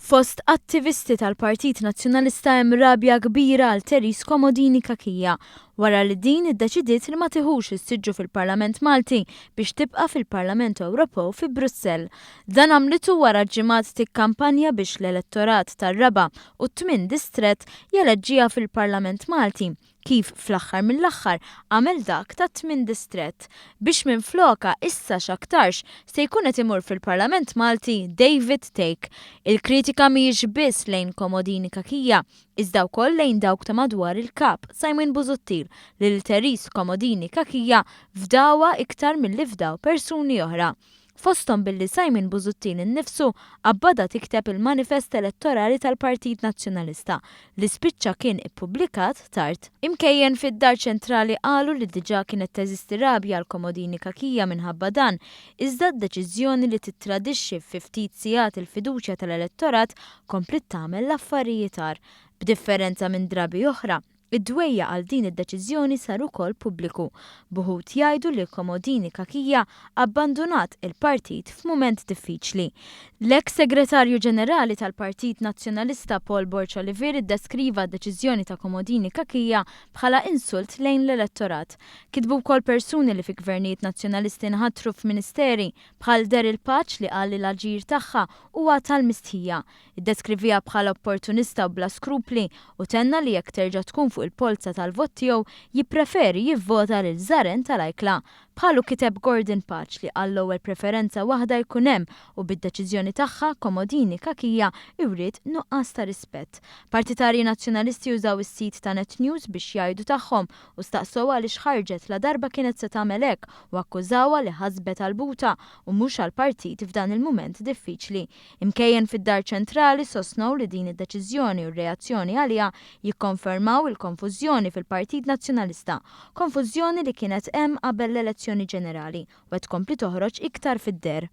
Fost attivisti tal-Partit Nazzjonalista hemm rabja kbira għal Therese Comodini Cachia wara li din iddeċidiet li ma tiħux is-siġġu fil-Parlament Malti biex tibqa' fil-Parlament Ewropew fi Brussell. Dan għamlitu wara ġimgħat tikkampanja biex l-elettorat tar-raba' u t-tmien distrett jeleġġiha fil-Parlament Malti kif fl-aħħar mill-aħħar għamel dak tat-tmien distrett, biex minflokha issa x'aktarx se jkun qed imur fil-Parlament Malti David Thake. Il-kritika mhijiex biss lejn Comodini Cachia, iżda wkoll lejn dawk ta' madwar il-Kap Simon Busuttil li lil Therese Comodini Cachia fdawha iktar milli fdaw persuni oħra. Fosthom billi Simon Busuttil innifsu qabbadha tikteb il-manifest elettorali tal-Partit Nazzjonalista, li spiċċa kien ippubblikat tard. Imkejjen fid-Dar Ċentrali qalu li diġà kienet teżisti rabja għal Comodini Cachia minħabba dan, iżda d-deċiżjoni li tittradixxi fi ftit sigħat il-fiduċja tal-elettorat kompliet tagħmel l-affarijiet agħar. B'differenza minn drabi oħra, Id-dwejjaq għal din id-deċiżjoni sar ukoll pubbliku, b'uħud jgħidu li Comodini Cachia abbandunat il-partit f'mument diffiċli. L-eks Segretarju Ġenerali tal-Partit Nazzjonalista Paul Borg Olivier iddeskriva d-deċiżjoni ta' Comodini Cachia bħala insult lejn l-elettorat. Kitbu wkoll persuni li fi gvernijiet Nazzjonalisti nħatru f'ministeri, bħal Daryl Pace li qal li l-aġir tagħha huwa tal-mistħija. Iddeskriviha bħala opportunista u bla skrupli u tenna li jekk terġa' tkun fuq il-polza tal-vot tiegħu jippreferi jivvota lil Żaren tal-Ajkla. Bħalu kiteb Gordon Pace li għall-ewwel preferenza waħda jkun hemm u bid-deċiżjoni tagħha Comodini Cachia wriet nuqqas ta' rispett. Partitarji Nazzjonalisti użaw is-sit ta' Net News biex jgħidu tagħhom u staqsew għaliex ħarġet ladarba kienet se tagħmel hekk u akkużawha li ħasbet għall-buta u mhux għall-partit f'dan il-mument diffiċli. Imkejjen fid-Dar Ċentrali sostnew li din id-deċiżjoni u r-reazzjoni għaliha jikkonfermaw il-konfużjoni fil-Partit Nazzjonalista, konfużjoni li kienet hemm qabel l-elezzjoni ġenerali u qed tkompli toħroġ iktar fid-deher.